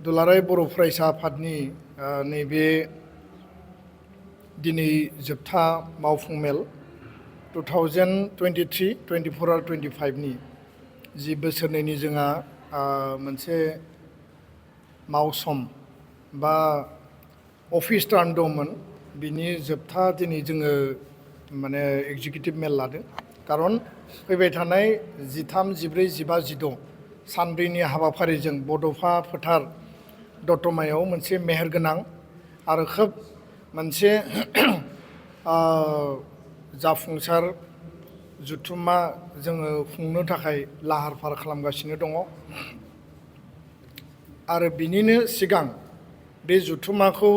दुलाराय बर' फरायसा आफादनि नैबे दिनै जोबथा मावफुं मेल 2023-24 आरो 25 नि जि बोसोरनैनि जोंहा मोनसे मावसम बा अफिस टार्म दंमोन बिनि जोबथा दिनै जोङो माने एग्जिकिउटिभ मेल लादों खारन फैबाय थानाय 13, 14, 15, 16 सानब्रैनि हाबाफारिजों बड'फा फोथार दतमायाव मोनसे मेहेरगोनां आरो खोब मोनसे जाफुंसार जुथुमा जोङो खुंनो थाखाय लाहार फाहार खालामगासिनो दङ आरो बिनिनो सिगां बे जुथुमाखौ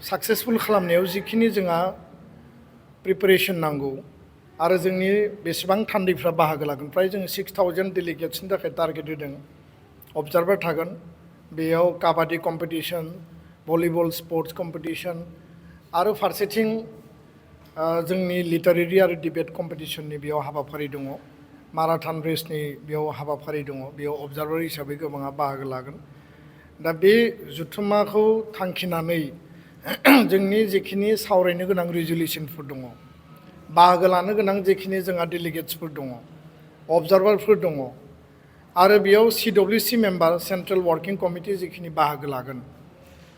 साक्सेसफुल खालामनायाव जिखिनि जोंहा प्रिपारेसन नांगौ आरो जोंनि बेसेबां थान्दैफ्रा बाहागो लागोन फ्राय जों 6000 डेलिगेट्सनि थाखाय टारगेट होदों अबजार्भार थागोन बेयाव kabaddi competition volleyball sports competition आरो फारसेथिं जोंनि लिटारेरि आरो डिबेट कम्पिटिशननि बेयाव हाबाफारि दङ माराथन रेसनि बेयाव हाबाफारि दङ बेयाव अबजार्भार हिसाबै गोबाङा बाहागो लागोन दा बे जुथुमाखौ थांखिनानै जोंनि जेखिनि सावरायनो गोनां रिजुलेसनफोर दङ बाहागो लानो गोनां जेखिनि जोंहा डेलिगेट्सफोर दङ अबजार्भारफोर दङ आरो बेयाव CWC member central working committee जिखिनि बाहागो लागोन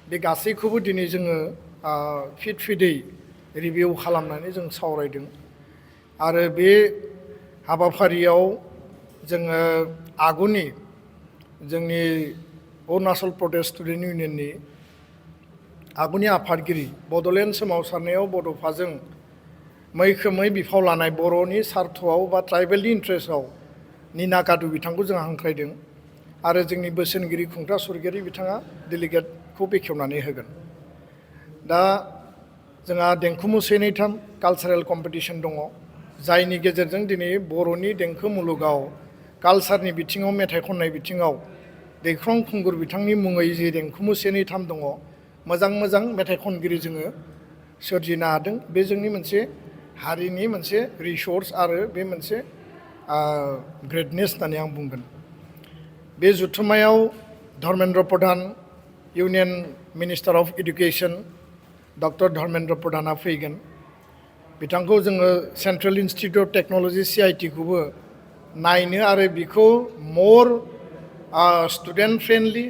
बे गासैखौबो दिनै जोङो फिदै रिभिउ खालामनानै जों सावरायदों आरो बे हाबाफारियाव जोङो आगुनि जोंनि अरुणाचल प्रदेश स्टुडेन्ट इउनियननि आगुनि आफादगिरि बड'लेण्ड सोमावसारनायाव बड'फाजों मैखोमै बिफाव लानाय बर'नि सार्थआव बा ट्राइबेलनि इन्ट्रेस्टआव निना कादु बिथांखौ जों हांख्रायदों आरो जोंनि बोसोनगिरि खुंथा सरगियारि बिथाङा डेलिगेटखौ बेखेवनानै होगोन दा जोंहा देंखो मोसानायथाम कालचारेल कम्पिटिशन दङ जायनि गेजेरजों दिनै बर'नि देंखो मुलुगाव कालचारनि बिथिङाव मेथाइ खननाय बिथिङाव दैख्रं खुंगुर बिथांनि मुङै जि देंखो मोसानायथाम दङ मोजां मोजां मेथाइ खनगिरि जोङो सोरजिनो हादों बे जोंनि मोनसे हारिनि मोनसे रिसर्स आरो बे मोनसे ग्रेटनेस होननानै आं बुंगोन बे जुथुमायाव Dharmendra Pradhan union minister of education doctor Dharmendra प्रधाना फैगोन बिथांखौ जोङो central institute of technology CIT खौबो नायनो आरो बिखौ मर स्टुडेन्ट फ्रेन्डलि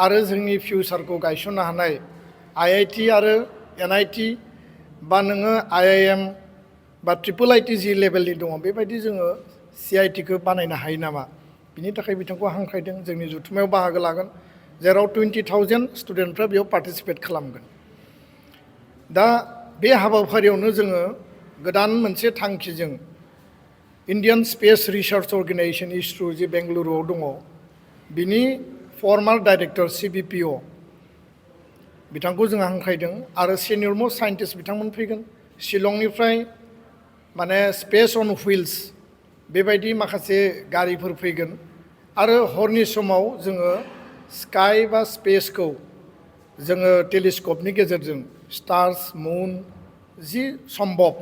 आरो जोंनि फिउचारखौ गायसननो हानाय IIT आरो NIT बा नोङो IIM बा IIIT जि लेभेलनि दङ बेबायदि जोङो CIT खौ बानायनो हायो नामा बिनि थाखाय बिथांखौ हांख्रायदों जोंनि जुथुमायाव बाहागो लागोन जेराव 20,000 स्टुडेन्टफ्रा बेयाव पार्टिसिपेट खालामगोन दा बे हाबाफारियावनो जोङो गोदान मोनसे थांखिजों Indian space research organisation ISRO जि बेंगलुरुआव दङ बिनि फर्मार डाइरेक्टर CBPO बिथांखौ जों हांख्रायदों आरो सिनियर मस्ट साइन्टिस्ट बिथांमोन फैगोन शिलंनिफ्राय माने स्पेस अन व्हील्स बेबायदि माखासे गारिफोर फैगोन आरो हरनि समाव जोङो स्काई बा स्पेसखौ जोङो टेलिस्कपनि गेजेरजों स्टार्स मुन जि सम्भब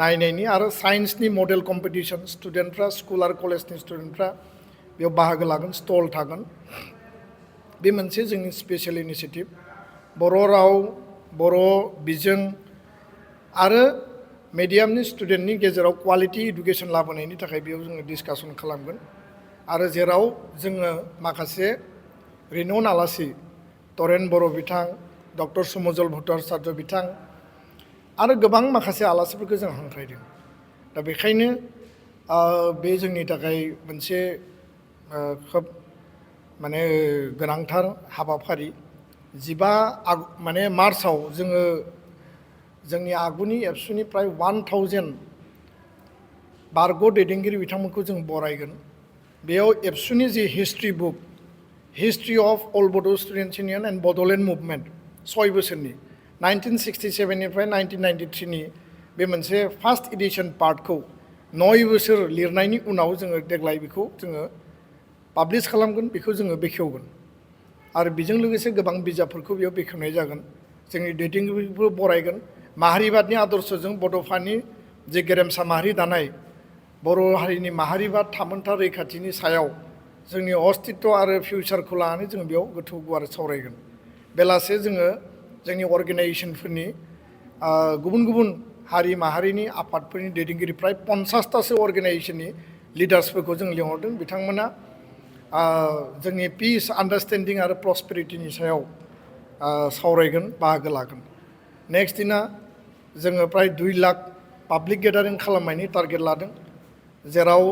नायनायनि आरो साइन्सनि मडेल कम्पिटिशन स्टुडेन्टफ्रा स्कुल आरो कलेजनि स्टुडेन्टफ्रा बेयाव बाहागो लागोन स्टल थागोन बे मोनसे जोंनि स्पेसियेल इनिसिएटिभ बर' राव बर' बिजों आरो मिडियामनि स्टुडेन्टनि गेजेराव क्वालिटि इडुकेसन लाबोनायनि थाखाय बेयाव जोङो डिसकासन खालामगोन आरो जेराव जोङो माखासे रिन'न आलासि तरेन बर' बिथां डक्टर सुमजल भट्टाचार्य बिथां आरो गोबां माखासे आलासिफोरखौ जों हांख्रायदों दा बेखायनो बे जोंनि थाखाय मोनसे खोब माने गोनांथार हाबाफारि 15 माने मार्चआव जोङो जोंनि आगुनि एबसुनि प्राय 1000 बारग' दैदेनगिरि बिथांमोनखौ जों बरायगोन बेयाव एबसुनि the history book history of all Bodo' students union and Bodoland movement 6 बोसोरनि 1967 निफ्राय 1993 नि बे मोनसे फार्स्ट एडिशन पार्टखौ 9 बोसोर लिरनायनि उनाव जोङो देग्लाय बेखौ जोङो पाब्लिश खालामगोन बेखौ जोङो बेखेवगोन आरो बेजों लोगोसे गोबां बिजाबफोरखौ बेयाव बेखेवनाय जागोन जोंनि दैदेनगिरिफोरखौ बरायगोन माहारिबादनि आदर्शजों बड'फानि जे गेरेमसा माहारि दानाय बर' हारिनि माहारिबाद थामोनथा रैखाथिनि सायाव जोंनि अस्तित्व आरो फिउचारखौ लानानै जों बेयाव गोथौ गुवार सावरायगोन बेलासे जोङो जोंनि अर्गेनाइजेसनफोरनि गुबुन गुबुन हारि माहारिनि आफादफोरनि दैदेनगिरि प्राय 50तासो अर्गेनाइजेसननि लिडार्सफोरखौ जों लिंहरदों बिथांमोना जोंनि पिस आन्डारस्टेन्डिं आरो प्रस्पेरिटिनि सायाव सावरायगोन बाहागो लागोन नेक्स्ट दिना जोङो प्राय 2 लाख पाब्लिक गेदारिं खालामनायनि टारगेट लादों जेराव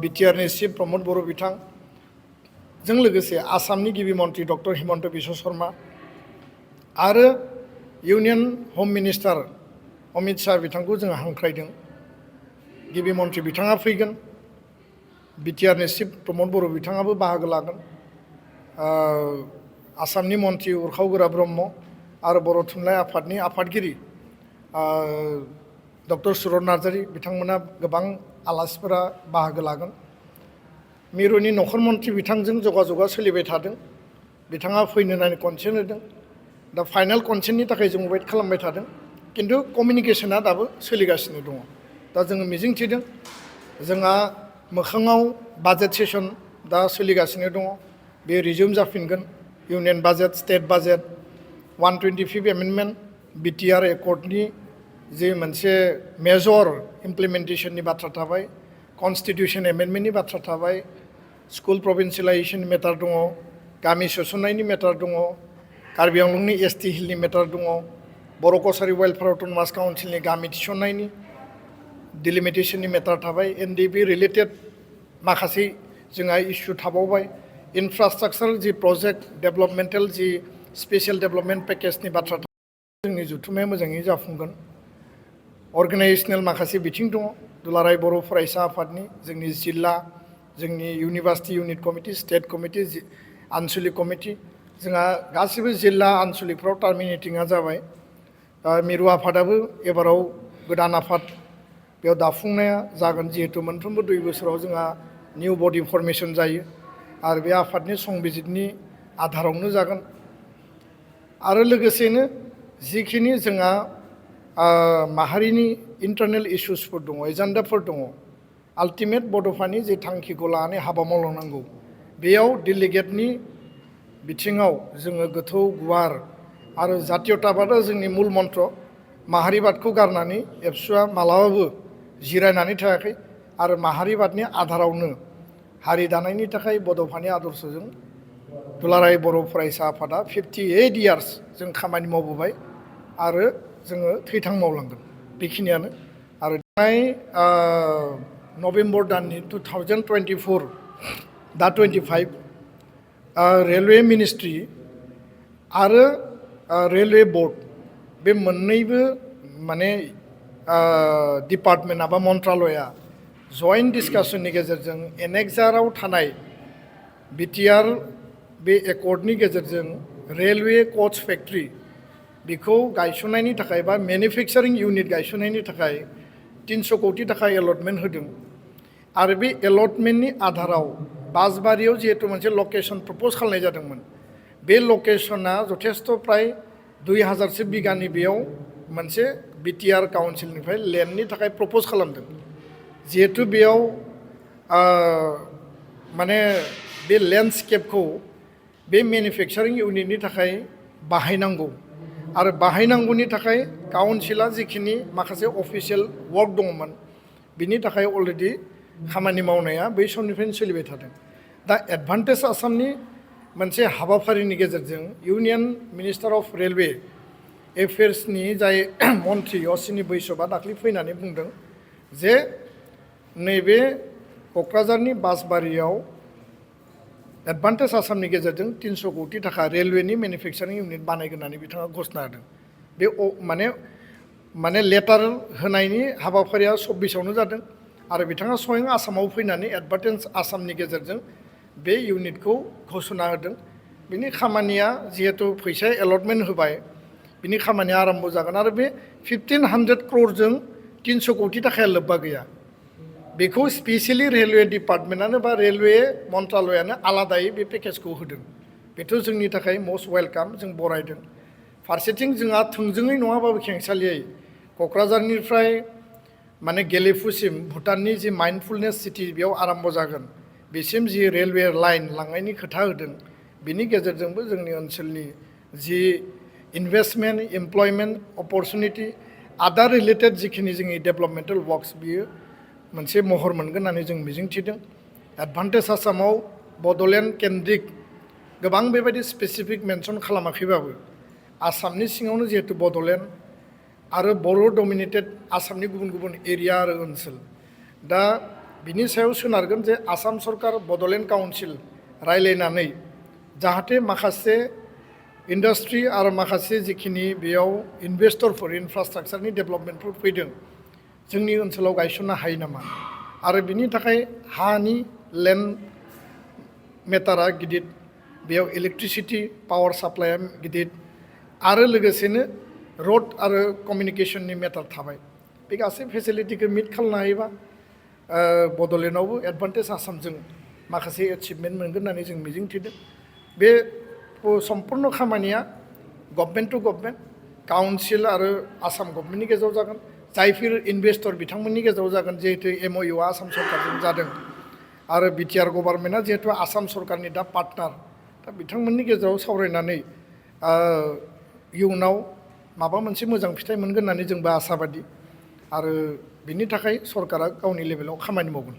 बिटिआरनि चिफ प्रमद बर' बिथां जों लोगोसे आसामनि गिबि मन्त्रि डक्टर हिमन्त बिश्व शर्मा आरो इउनियन हम मिनिस्टार अमित शाह बिथांखौ जों हांख्रायदों गिबि मन्त्रि बिथाङा फैगोन बिटिआरनि चिफ प्रमद बर' बिथाङाबो बाहागो लागोन आसामनि मन्त्रि उरखाव ब्रह्म आरो बर' थुनलाइ आफादनि आफादगिरि डक्टर सुरत नार्जारी बिथांमोना गोबां आलासिफोरा बाहागो लागोन मिरुनि नखर मन्त्रि बिथांजों जगाजगा सोलिबाय थादों बिथाङा फैनो होननानै कनसेन्ट होदों दा फाइनाल कनसेन्टनि थाखाय जों वेट खालामबाय थादों किन्तु कमिउनिकेसना दाबो सोलिगासिनो दङ दा जोङो मिजिंथिदों जोंहा मोखाङाव बाजेट सेसन दा सोलिगासिनो दङ बे रिजिउम जाफिनगोन union budget state budget 125 amendment BTR एकर्डनि जे मोनसे मेजर इमप्लिमेन्टेसननि बाथ्रा थाबाय कनस्टिटिउसन एमेन्डमेन्टनि बाथ्रा थाबाय स्कुल प्रभिन्सियेलाइजेसननि मेटार दङ गामि सोसननायनि मेटार दङ कार्बि आंलंनि एसटि हिलनि मेटार दङ बर' कसारि वेलफेयार अट'नमास काउन्सिलनि गामि थिसननायनि डिलिमिटेसननि मेटार थाबाय एनडिपि रिलेटेड माखासे जोंहा इस्यु थाबावबाय इनफ्रास्ट्राक्चार जि प्रजेक्ट डेभेलपमेन्टेल जि स्पेसियेल डेभेलपमेन्ट पेकेजनि बाथ्रा जोंनि जुथुमाया मोजाङै जाफुंगोन अर्गेनाइजेसनेल माखासे बिथिं दङ दुलाराय बर' फरायसा आफादनि जोंनि जिल्ला जोंनि university unit committee state committee आनसलिक कमिटि जोंहा गासिबो जिल्ला आनसलिकफ्राव टार्मिनेटिंआ जाबाय मिरु आफादाबो एबाराव गोदान आफाद बेयाव दाफुंनाया जागोन जिहेतु मोनफ्रोमबो 2 बोसोराव जोंहा निउ बडि फर्मेसन जायो आरो बे आफादनि संबिजितनि आधारावनो जागोन आरो लोगोसेनो जिखिनि जोंहा माहारिनि इन्टारनेल इस्युसफोर दङ एजेन्डाफोर दङ आल्टिमेट बड'फानि जे थांखिखौ लानानै हाबा मावलांनांगौ बेयाव डेलिगेटनि बिथिङाव जोङो गोथौ गुवार आरो जातीयताबादा जोंनि मुल मन्त्र माहारिबादखौ गारनानै एबसुआ मालाबाबो जिरायनानै थायाखै आरो माहारिबादनि आधारावनो हारि दानायनि थाखाय बड'फानि आदर्शजों दुलाराय बर' फरायसा आफादा 58 इयार्स जों खामानि मावबोबाय आरो जोङो थैथां मावलांगोन बेखिनियानो आरो नभेम्बर दाननि 2024 दा 25 रेलवे मिनिस्ट्रि आरो रेलवे बोर्ड बे मोननैबो माने डिपार्टमेन्ट बा मन्त्रालया जइन्ट डिसकासननि गेजेरजों एनेक्साराव थानाय बिटिआर बे एकर्डनि गेजेरजों रेलवे कोच फेक्ट्रि बेखौ गायसननायनि थाखाय बा मेनुफेक्सारिं इउनिट गायसननायनि थाखाय 300 कोटि थाखा एलटमेन्ट होदों आरो बे एलटमेन्टनि आधाराव बासबारियाव जिहेतु मोनसे लकेसन प्रपज खालामनाय जादोंमोन बे लकेसना जथेस्थ प्राय 2000सो बिगानि बेयाव मोनसे बिटिआर काउन्सिलनिफ्राय लेन्डनि थाखाय प्रपज खालामदों जिहेतु बेयाव माने बे लेन्डस्केपखौ बे मेनुफेक्सारिं इउनिटनि थाखाय बाहायनांगौ आरो बाहायनांगौनि थाखाय काउन्सिला जिखिनि माखासे अफिसियेल वर्क दङमोन बिनि थाखाय अलरेडि खामानि मावनाया बै समनिफ्रायनो सोलिबाय थादों दा एडभान्टेज आसामनि मोनसे हाबाफारिनि गेजेरजों इउनियन मिनिस्टार अफ रेलवे एफेयार्सनि जाय मन्त्रि अश्विनी बैष्णबा दाख्लै फैनानै बुंदों जे नैबे क'क्राझारनि बासबारियाव एडभान्टेज आसामनि गेजेरजों 300 कोटि थाखा रेलवेनि मेनुफेक्सारिं इउनिट बानायगोन होननानै बिथाङा घोषणा होदों बे माने लेटार होनायनि हाबाफारिया 26आवनो जादों आरो बिथाङा स्वयं आसामाव फैनानै एडभान्टेज आसामनि गेजेरजों बे इउनिटखौ घोषणा होदों बिनि खामानिया जिहेतु फैसा एलटमेन्ट होबाय बिनि खामानिया आरम्भ जागोन आरो बे 1500 क्र'रजों 300 कोटि थाखाया लोब्बा गैया बेखौ स्पेसियेलि रेलवे डिपार्टमेन्टआनो बा रेलवे मन्त्रालयानो आलादायै बे पेकेजखौ होदों बेथ' जोंनि थाखाय मस्ट वेलकाम जों बरायदों फारसेथिं जोंहा थोंजोङै नङाबाबो खेंसालियै क'क्राझारनिफ्राय माने गेलेफुसिम भुटाननि जि माइन्डफुलनेस सिटि बेयाव आरम्भ जागोन बेसिम जि रेलवे लाइन लांनायनि खोथा होदों बिनि गेजेरजोंबो जोंनि ओनसोलनि जि इनभेस्टमेन्ट एमप्लयमेन्ट अपरचुनिटि आदार रिलेटेड जिखिनि जोंनि डेभेलपमेन्टेल वर्क्स बियो मोनसे महर मोनगोन होननानै जों मिजिंथिदों एडभान्टेज आसामाव बड'लेण्ड केन्द्रिक गोबां बेबायदि स्पेसिफिक मेनसन खालामाखैबाबो आसामनि सिङावनो जिहेतु बड'लेण्ड आरो बर' डमिनेटेड आसामनि गुबुन गुबुन एरिया आरो ओनसोल दा बिनि सायाव सोनारगोन जे आसाम सरकार बड'लेण्ड काउन्सिल रायलायनानै जाहाथे माखासे इन्डास्ट्रि आरो माखासे जिखिनि बेयाव इनभेस्टरफोर इनफ्रास्ट्राक्चारनि डेभेलपमेन्टफोर फैदों जोंनि ओनसोलाव गायसननो हायो नामा आरो बिनि थाखाय हानि लेन्ड मेटारा गिदिर बेयाव इलेक्ट्रिसिटि पावार साप्लाइआ गिदिर आरो लोगोसेनो रड आरो कमिउनिकेशननि मेटार थाबाय बे गासै फेसिलिटिखौ मिट खालामनो हायोबा बड'लेण्डआवबो एडभान्टेज आसामजों माखासे एचिभमेन्ट मोनगोन होननानै जों मिजिंथिदों बे सम्पुर्ण खामानिया गभर्नमेन्ट टु गभर्नमेन्ट काउन्सिल आरो आसाम गभर्नमेन्टनि गेजेराव जागोन जायफोर इनभेस्टर बिथांमोननि गेजेराव जागोन जिहेतु MOUआ आसाम सरकारजों जादों आरो BTR गभर्नमेन्टआ जिहेतु आसाम सरकारनि दा पार्टनार दा बिथांमोननि गेजेराव सावरायनानै इयुनाव माबा मोनसे मोजां फिथाइ मोनगोन होननानै जोंबो आसाबादि आरो बिनि थाखाय सरकारा गावनि लेभेलाव खामानि मावगोन